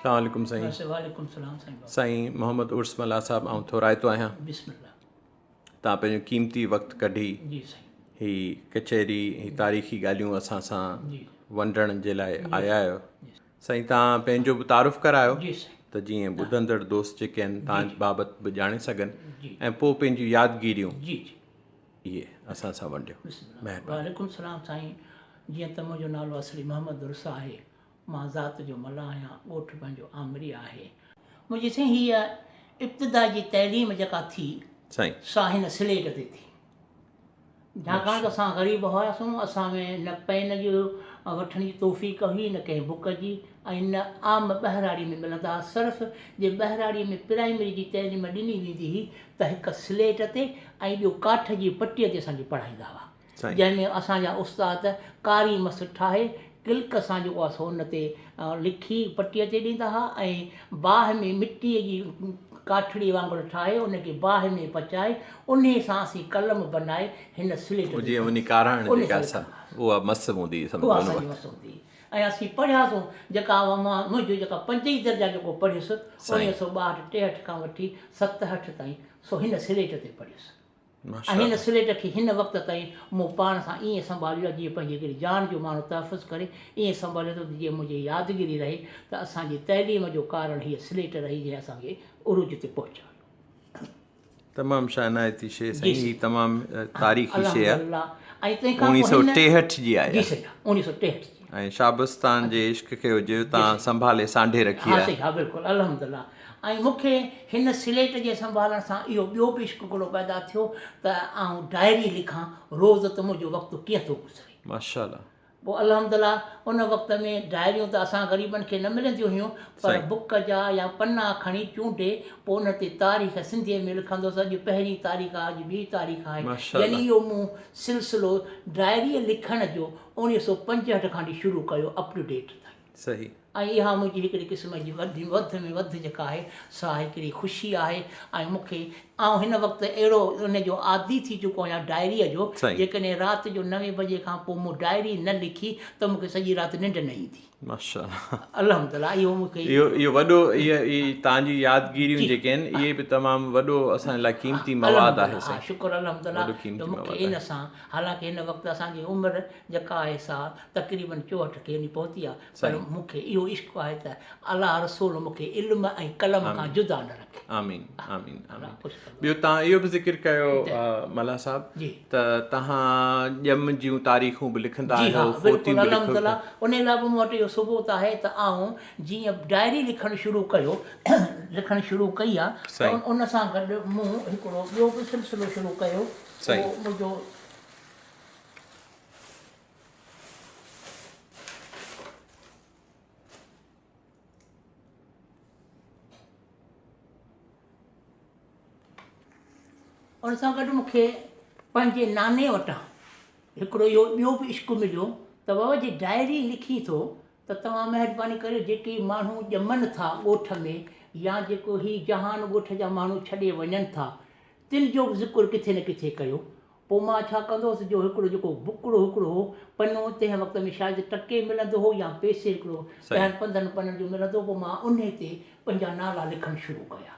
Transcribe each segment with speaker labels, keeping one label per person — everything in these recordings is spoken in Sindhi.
Speaker 1: السلام عليڪم سائين.
Speaker 2: وعليڪم السلام سائين بابا.
Speaker 1: سائين محمد عرس ملاح صاحب آئون ٿورائتو آهيان.
Speaker 2: بسم الله.
Speaker 1: توهان پنهنجو قيمتي وقت ڪڍي
Speaker 2: جي سائين.
Speaker 1: هي ڪچهري هي تاريخي ڳالهيون اسان سان
Speaker 2: جي
Speaker 1: ونڊڻ جي لاء
Speaker 2: جي
Speaker 1: آيا آهيو.
Speaker 2: جي
Speaker 1: سائين توهان پنهنجو به تعارف ڪرايو
Speaker 2: جي سائين.
Speaker 1: ته جيئن ٻڌندڙ دوست جيڪي آهن
Speaker 2: جي
Speaker 1: توهان
Speaker 2: جي
Speaker 1: بابت به ڄاڻي سگهن
Speaker 2: جي
Speaker 1: ۽ پوء پنهنجون يادگيريون
Speaker 2: جي جي.
Speaker 1: اهي اسان سان ونڊيو.
Speaker 2: بسم الله.
Speaker 1: مهرباني.
Speaker 2: وعليڪم السلام سائين جيئن ته منهنجو نالو اصلي محمد عرس آهي مان ذات جو ملاح آهيان، ڳوٺ پنهنجو آمري آهي. منهنجي سائين هيء ابتدا جي تعليم جيڪا ٿي
Speaker 1: سائين.
Speaker 2: سا هن سليٽ تي ٿي. ڇاڪاڻ ته اسان غريب هياسون، اسان ۾ نه پين جي وٺڻ جي توفيق هئي نه ڪنهن بڪ جي ۽ نه عام ٻهراڙي ۾ ملندا ها. صرف جي ٻهراڙي ۾ پرائمري جي تعليم ڏني ويندي هئي ته هڪ سليٽ تي ۽ ٻيو ڪاٺ جي پٽيء تي اسان کي پڙهائيندا هئا. جنهن ۾ اسان جا استاد ڪاري مس ٺاهي ڪلڪ سان جيڪو آهي سو ان تي لکي پٽيء تي ڏيندا ها ۽ باهه ۾ مٽيء جي ڪاٺڙي وانگر ٺاهي ان کي باهه ۾ پچائي انهي سان اسين قلم بنائي هن سليٽ تي
Speaker 1: جيئن انهي ڪاراڻ
Speaker 2: انهي
Speaker 1: جيڪا
Speaker 2: سان
Speaker 1: سا
Speaker 2: لکندا هئاسين.
Speaker 1: اها مس هوندي هئي سمجهو
Speaker 2: اها
Speaker 1: ان
Speaker 2: اسان جي
Speaker 1: وقت.
Speaker 2: مس هوندي هئي ۽ اسين پڙهياسون جيڪا مان منهنجو جيڪا پنج ئي درجا جيڪو پڙهيس
Speaker 1: سائين.
Speaker 2: اوڻيهه سو ٻاهٺ ٽيهٺ کان وٺي ستهٺ تائين سو هن سليٽ تي پڙهيس.
Speaker 1: ماشاء
Speaker 2: ۽ هن
Speaker 1: الله.
Speaker 2: سليٽ کي هن وقت تائين مون پاڻ سان ائين سنڀاليو آهي جيئن پنهنجي هڪڙي جان جو ماڻهو تحفظ ڪري، ائين سنڀاليو اٿم ته جيئن منهنجي يادگيري رهي ته اسان جي تعليم جو ڪارڻ هيء سليٽ رهي جنهن اسان کي عروج تي پهچايو.
Speaker 1: تمام شانائتي شيء
Speaker 2: جي
Speaker 1: سائين هي
Speaker 2: سائين.
Speaker 1: تمام تاريخي شيء آهي.
Speaker 2: الحمدلله ۽ تنهن کان
Speaker 1: اوڻيهه
Speaker 2: پوء
Speaker 1: سؤ
Speaker 2: هن
Speaker 1: ٽيهٺ جي آهي
Speaker 2: جي سائين ها اوڻيهه سؤ ٽيهٺ جي.
Speaker 1: ۽ شابستان جي عشق کي هجي
Speaker 2: جي
Speaker 1: تان
Speaker 2: سائين.
Speaker 1: سنڀالي سانڍي رکي
Speaker 2: ها
Speaker 1: آهي.
Speaker 2: سائين ها بلڪل الحمدلله ۽ مون کي هن سليٽ جي سنڀالڻ سان اهو ٻيو به عشق هڪڙو پيدا ٿيو ته آئون ڊائري لکان روز ته منهنجو وقت ڪيئن ٿو گذري.
Speaker 1: ماشاءالله.
Speaker 2: پوء الحمدلله ان وقت ۾ ڊائريون ته اسان غريبن کي نه ملنديون هيون پر
Speaker 1: سائين.
Speaker 2: بڪ جا يا پنا کڻي چونڊي پوء ان تي تاريخ سنڌيء ۾ لکندو هوس اڄ پهرين تاريخ آهي اڄ ٻي تاريخ آهي
Speaker 1: ماشاءالله.
Speaker 2: يعني اهو مون سلسلو ڊائريء لکڻ جو 1965 کان وٺي شروع ڪيو اپ ٽو ڊيٽ تائين.
Speaker 1: صحيح.
Speaker 2: ۽ اها منهنجي هڪڙي قسم جي وڌ وڌ ۾ وڌ جيڪا آهي سا هڪڙي خوشي آهي ۽ مون کي آئون هن وقت اهڙو ان جو عادي ٿي چڪو آهيان ڊائريء جو
Speaker 1: صحيح.
Speaker 2: جيڪڏهن رات جو نوين بجي کان پوء مون ڊائري نه لکي ته مون کي سڄي رات ننڊ نه ايندي.
Speaker 1: ماشاءالله.
Speaker 2: الحمدلله اهو مون کي.
Speaker 1: اهو اهو وڏو اهي اهي توهان جي يادگيريون
Speaker 2: جي.
Speaker 1: جيڪي آهن اهي به تمام وڏو اسان لاء قيمتي مواد آهي
Speaker 2: الحمدلله ها
Speaker 1: سائين.
Speaker 2: شڪر الحمدلله
Speaker 1: وڏو
Speaker 2: جو
Speaker 1: قيمتي
Speaker 2: مون کي
Speaker 1: مواد
Speaker 2: ان
Speaker 1: آهي.
Speaker 2: سان حالانڪه هن وقت اسان جي عمر جيڪا آهي سا تقريبن 64 کي وڃي پهتي آهي پر
Speaker 1: سائين.
Speaker 2: مون کي اهو عشق آهي ته الله رسول مون کي علم ۽ قلم کان
Speaker 1: آمين.
Speaker 2: جدا نه رکي.
Speaker 1: آمين آمين
Speaker 2: الله
Speaker 1: آمين
Speaker 2: خوش ڪندو.
Speaker 1: ٻيو توهان اهو به ذڪر ڪيو
Speaker 2: جي.
Speaker 1: ملاح صاحب
Speaker 2: جي.
Speaker 1: ته توهان ڄم جون تاريخون به لکندا
Speaker 2: جي ها
Speaker 1: آهيو فوتيون
Speaker 2: بلڪل
Speaker 1: به لکو
Speaker 2: الحمدلله انهي لاء به مون وٽ اهو ثبوت آهي ته آئون جيئن ڊائري لکڻ شروع ڪيو لکڻ شروع ڪئي آهي ته
Speaker 1: سائين.
Speaker 2: ان سان گڏ مون هڪڙو ٻيو به سلسلو شروع ڪيو
Speaker 1: سائين.
Speaker 2: اهو منهنجو ان سان گڏ مون کي پنهنجي ناني وٽان هڪڙو اهو ٻيو به عشق مليو ته بابا جي ڊائري لکين ٿو ته توهان مهرباني ڪريو جيڪي ماڻهو ڄمن ٿا ڳوٺ ۾ يا جيڪو هي جهان ڳوٺ جا ماڻهو ڇڏي وڃن ٿا تن جو به ذڪر ڪٿي نه ڪٿي ڪيو. پوء مان ڇا ڪندو هوس جو هڪڙو جيڪو بڪڙو هڪڙو هو پنو تنهن وقت ۾ شايد ٽڪي ملندو هو يا پئسي هڪڙو ڏهن پندرهن پنن جو ملندو هو پوء مان انهي تي پنهنجا نالا لکڻ شروع ڪيا.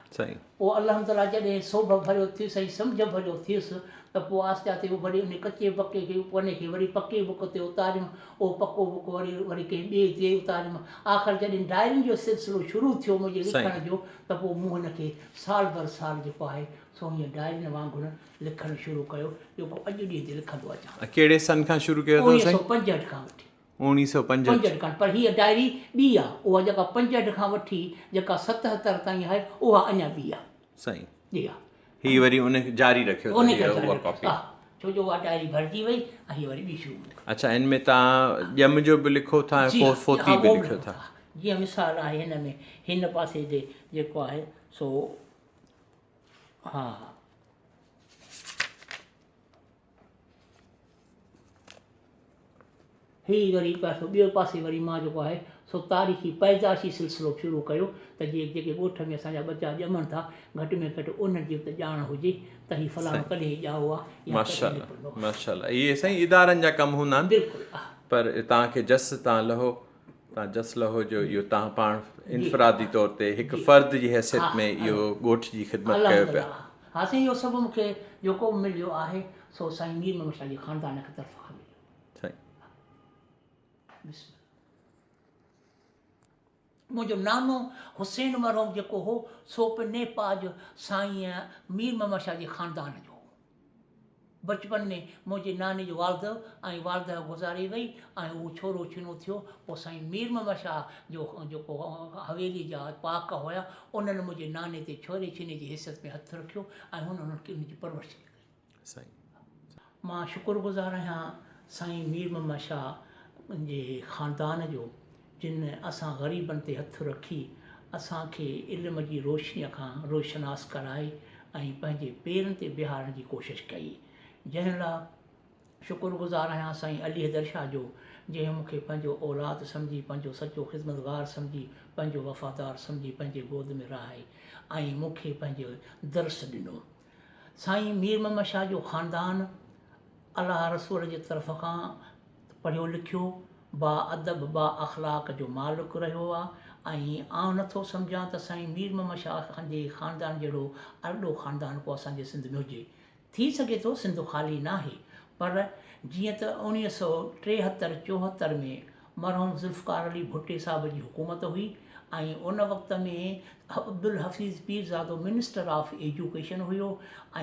Speaker 2: پوء الحمدلله جڏهن سوڀ ڀريو ٿيس ۽ سمجهه ڀريو ٿيس ته پوء آهستي آهستي اهو وري انهي ڪچي بڪي کي پني کي وري پڪي بڪ تي اتاريم اهو پڪو بڪ وري وري ڪنهن ٻئي تي اتاريم آخر جڏهن ڊائرين جو سلسلو شروع ٿيو منهنجي لکڻ جو ته پوء مون هن کي سال بر سال جيڪو آهي سو هيئن ڊائرين وانگر لکڻ شروع ڪيو جيڪو اڄ ڏينهن تي لکندو اچان.
Speaker 1: ڪهڙي سن کان شروع ڪيو اٿو سائين؟
Speaker 2: 1965 کان وٺي.
Speaker 1: 1965.
Speaker 2: 65 کان پر هيء ڊائري ٻي آ اها جيڪا 65 کان وٺي جيڪا 77 تائين آهي اها اڃا ٻي آ.
Speaker 1: سائين.
Speaker 2: جي ها.
Speaker 1: هي وري ان کي جاري رکيو اٿو
Speaker 2: ان کي
Speaker 1: هيء
Speaker 2: جاري
Speaker 1: اها
Speaker 2: رکيو
Speaker 1: ڪاپي.
Speaker 2: ها ڇو جو اها ڊائري ڀرجي وئي ۽ هيء وري ٻي شروع مون ڪئي.
Speaker 1: اڇا ان ۾ توهان ڄم جو به لکو ٿا ۽
Speaker 2: جي ها
Speaker 1: فوتي
Speaker 2: ها
Speaker 1: به
Speaker 2: اهو به
Speaker 1: لکيو
Speaker 2: لکون
Speaker 1: ٿا.
Speaker 2: ٿا. جيئن مثال آهي هن ۾ هن پاسي تي جيڪو آهي سو ها. هي وري پاسو ٻيو پاسي وري مان جيڪو آهي سو تاريخي پيدائشي سلسلو به شروع ڪيو ته جيئن جيڪي ڳوٺ ۾ اسان جا ٻچا ڄمن ٿا گهٽ ۾ گهٽ انهن جي به ته ڄاڻ هجي ته هي فلاڻو ڪڏهن ڄائو آهي يا ڪڏهن نپنو آهي.
Speaker 1: ماشاءالله اهي سائين ادارن جا ڪم هوندا آهن
Speaker 2: بلڪل
Speaker 1: پر توهان کي جس تان لهو. تان جس لهو جو اهو تان پاڻ انفرادي طور تي هڪ فرد جي حيثيت ۾ اهو ڳوٺ جي خدمت ڪيو پيا.
Speaker 2: ها سائين اهو سڀ مون کي جيڪو به مليو آهي سو سائين مير محمد شاهه جي خاندان کي طرف کان مليو.
Speaker 1: سائين.
Speaker 2: بسم الله. منهنجو نانو حسين مرحوم جيڪو هو سو به نيپاج سائين مير محمد شاهه جي خاندان جو هو. بچپن ۾ منهنجي ناني جو والد ۽ والده گذاري وئي ۽ هو ڇورو ڇنو ٿيو. پوء سائين مير محمد شاهه جو جيڪو حويلي جا پاڪ هيا، انهن منهنجي ناني تي ڇوري ڇني جي حيثيت ۾ هٿ رکيو ۽ هن انهن کي ان جي پرورش به ڪئي.
Speaker 1: سائين.
Speaker 2: مان شڪر گذار آهيان سائين مير محمد شاهه جي خاندان جو جن اسان غريبن تي هٿ رکي اسان کي علم جي روشنيء کان روشناس ڪرائي ۽ پنهنجي پيرن تي بيهارڻ جي ڪوشش ڪئي جنهن لا شڪر گذار آهيان سائين علي حيدر شاهه جو جنهن مون کي پنهنجو اولاد سمجهي پنهنجو سچو خدمتگار سمجهي پنهنجو وفادار سمجهي پنهنجي گود ۾ رهائي ۽ مون کي پنهنجو درس ڏنو. سائين مير محمد شاهه جو خاندان الله رسول جي طرف کان پڙهيو لکيو، با ادب با اخلاق جو مالڪ رهيو آ ۽ آئون نه ٿو سمجهان ته سائين مير محمد شاهه جي خاندان جهڙو ارڏو خاندان ڪو اسان جي سنڌ ۾ هجي. ٿي سگهي ٿو سنڌ خالي ناهي پر جيئن ته 1973 74 ۾ مرحوم ذوالفقار علي ڀٽي صاحب جي حڪومت هئي ۽ ان وقت ۾ Abdul Hafeez Pirzada minister of education هيو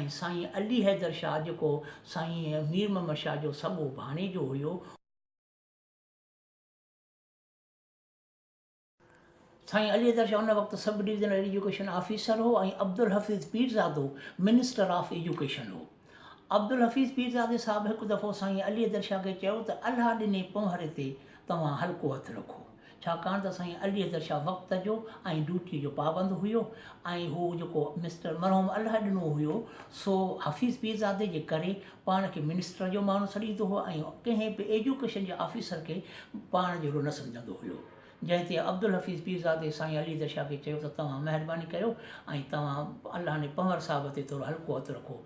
Speaker 2: ۽ سائين علي حيدر شاهه جيڪو سائين مير محمد شاهه جو سڳو ڀاڻيجو هيو، سائين علي حيدر شاهه ان وقت سب ڊويزنل ايجوڪيشن آفيسر هو ۽ Abdul Hafeez Pirzado minister of education هو. عبدالحفيظ پيرزادي صاحب هڪ دفعو سائين علي حيدر شاهه کي چيو ته الله ڏني پونهري تي توهان هلڪو هٿ رکو. ڇاڪاڻ ته سائين علي حيدر شاهه وقت جو ۽ ڊيوٽيء جو پابند هيو ۽ هو جيڪو مسٽر مرحوم الله ڏنو هيو سو حفيظ پيرزادي جي ڪري پاڻ کي منسٽر جو ماڻهو سڏيندو هو ۽ ڪنهن به ايجوڪيشن جي آفيسر کي پاڻ جهڙو نه سمجهندو هيو. جنهن تي عبدالحفيظ پيرزادي سائين علي درشا کي چيو ته توهان مهرباني ڪريو ۽ توهان الله ني پنهور صاحب تي ٿورو هلڪو هٿ رکو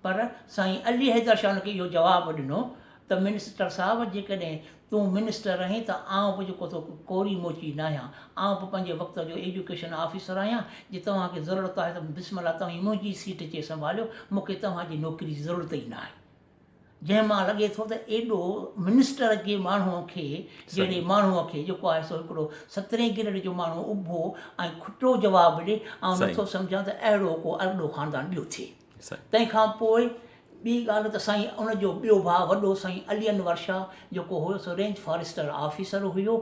Speaker 2: پر سائين علي حيدر شاهه ان کي اهو جواب ڏنو ته منسٽر صاحب جيڪڏهن تون منسٽر آهين ته آئون به جيڪو ٿو ڪوري موچي ناهيان آئون به پنهنجي وقت جو ايجوڪيشن آفيسر آهيان جي توهان کي ضرورت آهي ته بسم الله توهين منهنجي سيٽ اچي سنڀاليو مون کي توهان جي نوڪري جي ضرورت ئي ناهي. جنهن مان لڳي ٿو ته ايڏو منسٽر جي ماڻهوء کي جهڙي ماڻهوء کي جيڪو آهي سو هڪڙو سترهين گريڊ جو ماڻهو اڀو ۽ کٽو جواب ڏي، آئون نٿو سمجهان ته اهڙو ڪو ارڏو خاندان ٻيو ٿئي. تنهن کان پوء ٻي ڳالهه ته سائين ان جو ٻيو ڀاء وڏو سائين علي انور شاهه جيڪو هيو سو رينج فاريسٽر آفيسر هيو.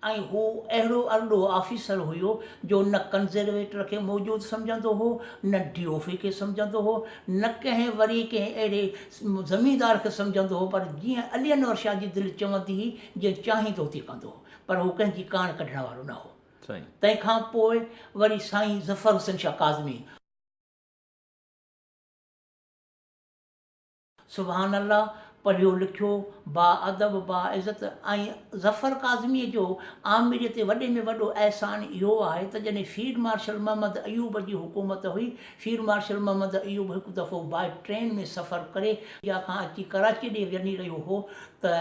Speaker 2: ۽ هو اهڙو ارڏو آفيسر هيو جو نه ڪنزرويٽر کي موجود سمجهندو هو، نه ڊي او ايف کي سمجهندو هو، نه ڪنهن وري ڪنهن اهڙي زميندار کي سمجهندو هو، پر جيئن علي انور شاهه جي دل چوندي هئي، جيئن چاهيندو تيئن ڪندو هو، پر هو ڪنهن جي ڪاڻ ڪڍڻ وارو نه هو. تنهن کان پوء وري سائين ظفر حسين شاهه ڪاظمي. سبحان الله پڙهيو لکيو، با ادب با عزت ۽ ظفر ڪاظميء جو آمريء تي وڏي ۾ وڏو احسان اهو آهي ته جڏهن فيلڊ مارشل محمد ايوب جي حڪومت هئي، فيلڊ مارشل محمد ايوب هڪ دفعو باء ٽرين ۾ سفر ڪري يا کان اچي ڪراچيء ڏي وڃي رهيو هو ته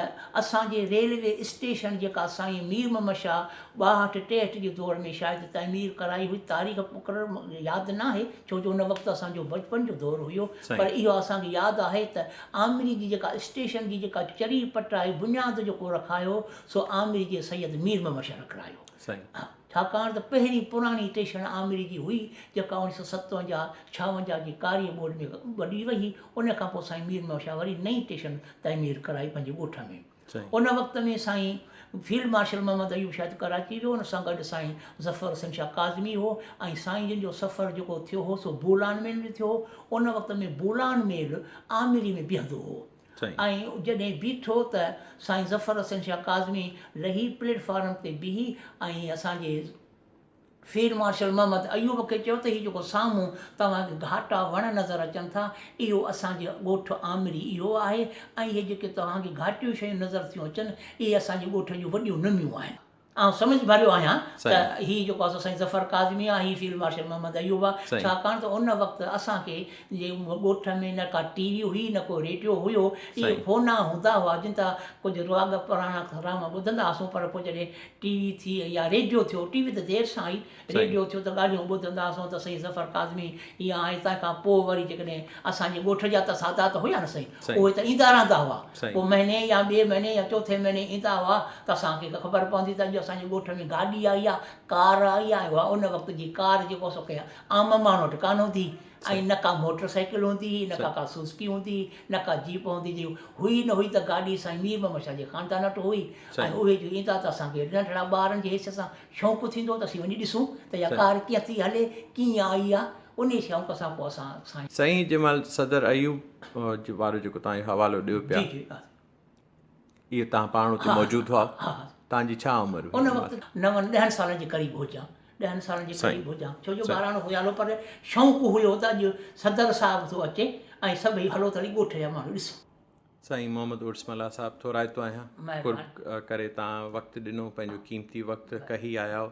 Speaker 2: اسان جي ريلوي اسٽيشن جيڪا سائين مير محمد شاهه ٻاهٺ ٽيهٺ جي دور ۾ شايد تعمير ڪرائي هئي، تاريخ مقرر ياد ناهي ڇو جو ان وقت اسان جو بچپن جو دور هيو پر اهو اسان کي ياد آهي ته آمري جي جيڪا اسٽيشن جي جيڪا چري پٽ آهي بنياد جيڪو رکايو سو آمري جي سيد مير محمد شاهه رکرايو ڇاڪاڻ ته پهرين پراڻي ٽيشڻ آمري جي هئي جيڪا 1957 56 جي ڪاري ٻوڏ ۾ ٻڏي وئي ان کان پوء سائين مير محمد شاهه وري نئين ٽيشن تعمير ڪرائي پنهنجي ڳوٺ ۾. ان وقت ۾ سائين فيلڊ مارشل محمد ايوب شايد ڪراچي ويو، ان سان گڏ سائين ظفر حسين شاهه ڪاظمي هو ۽ سائين جن جو سفر جيڪو ٿيو هو سو بولان ميل ۾ ٿيو هو. ان وقت ۾ بولان ميل آمري ۾ بيهندو هو ۽ جڏهن بيٺو ته سائين ظفر حسين شاهه ڪاظمي لهي پليٽ فارم تي بيهي ۽ اسان جي فيلڊ مارشل محمد ايوب کي چيو ته هي جيڪو سامهون توهان کي گهاٽا وڻ نظر اچن ٿا، اهو اسان جي ڳوٺ آمري اهو آهي ۽ اهي جيڪي توهان کي گهاٽيون شيون نظر ٿيون اچن، اهي اسان جي ڳوٺ جون وڏيون نميون آهن. آئون سمجهه ڀريو آهيان ته هي جيڪو آهي سو سائين ظفر ڪاظمي آهي، هي فيلڊ مارشل محمد ايوب آهي، ڇاڪاڻ ته ان وقت اسان کي جي ڳوٺ ۾ نه ڪا ٽي وي هئي نه ڪو ريڊيو هيو، اهي فونا هوندا هئا جن تان ڪجهه راڳ پراڻا ڊراما ٻڌندا هئاسون پر پوء جڏهن ٽي وي ٿي يا ريڊيو ٿيو، ٽي وي ته دير سان آئي، ريڊيو ٿيو ته ڳالهيون ٻڌندا هئاسون ته سائين ظفر ڪاظمي ايئن آهي تنهن کان پوء وري جيڪڏهن اسان جي ڳوٺ جا ته سادات هيا نه سائين اهي ته ايندا رهندا هئا پوء مهيني يا ٻئي مهيني يا چوٿين مهيني ايندا هئا ته اسان کي خبر پوندي ته اڄ اسان جي ڳوٺ ۾ گاڏي آئي آهي ڪار آئي آهي اها ان وقت جي ڪار جيڪو سو ڪنهن عام ماڻهو وٽ ڪانه هوندي هئي ۽ نه ڪا موٽر سائيڪل هوندي هئي نه ڪا ڪا سوزڪي هوندي هئي نه ڪا جيپ هوندي جي هئي نه هئي ته گاڏي سائين مير محمد شاهه جي خاندان وٽ هئي ۽ اهي جو ايندا ته اسان کي ننڍڙا ٻارن جي حيثيت سان شوق ٿيندو ته اسين وڃي ڏسون ته اها ڪار ڪيئن ٿي هلي، ڪيئن آئي آ، انهي شوق سان پوء اسان سائين.
Speaker 1: سائين جنهن مهل صدر ايوب وارو جيڪو توهان اهو حوالو ڏيو پيا.
Speaker 2: جي جي.
Speaker 1: اهو توهان پاڻ اتي موجود هئا.
Speaker 2: ها.
Speaker 1: توهان جي ڇا عمر هئي؟
Speaker 2: ان وقت نون ڏهن سالن جي قريب هجان، ڏهن سالن جي قريب هجان، ڇو جو ٻاراڻو خيال هو پر شوق هيو ته اڄ صدر صاحب ٿو اچي ۽ سڀئي هلو ته هلي ڳوٺ جا ماڻهو ڏسون.
Speaker 1: سائين محمد عرس ملاح صاحب ٿورائتو آهيان قرب ڪري توهان وقت ڏنو پنهنجو قيمتي وقت ڪهي آيا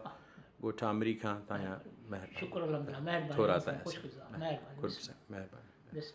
Speaker 1: ڳوٺ آمري کان توهان جا مهرباني
Speaker 2: شڪر الحمدلله مهرباني
Speaker 1: ٿورائتا آهيان قرب سائين مهرباني.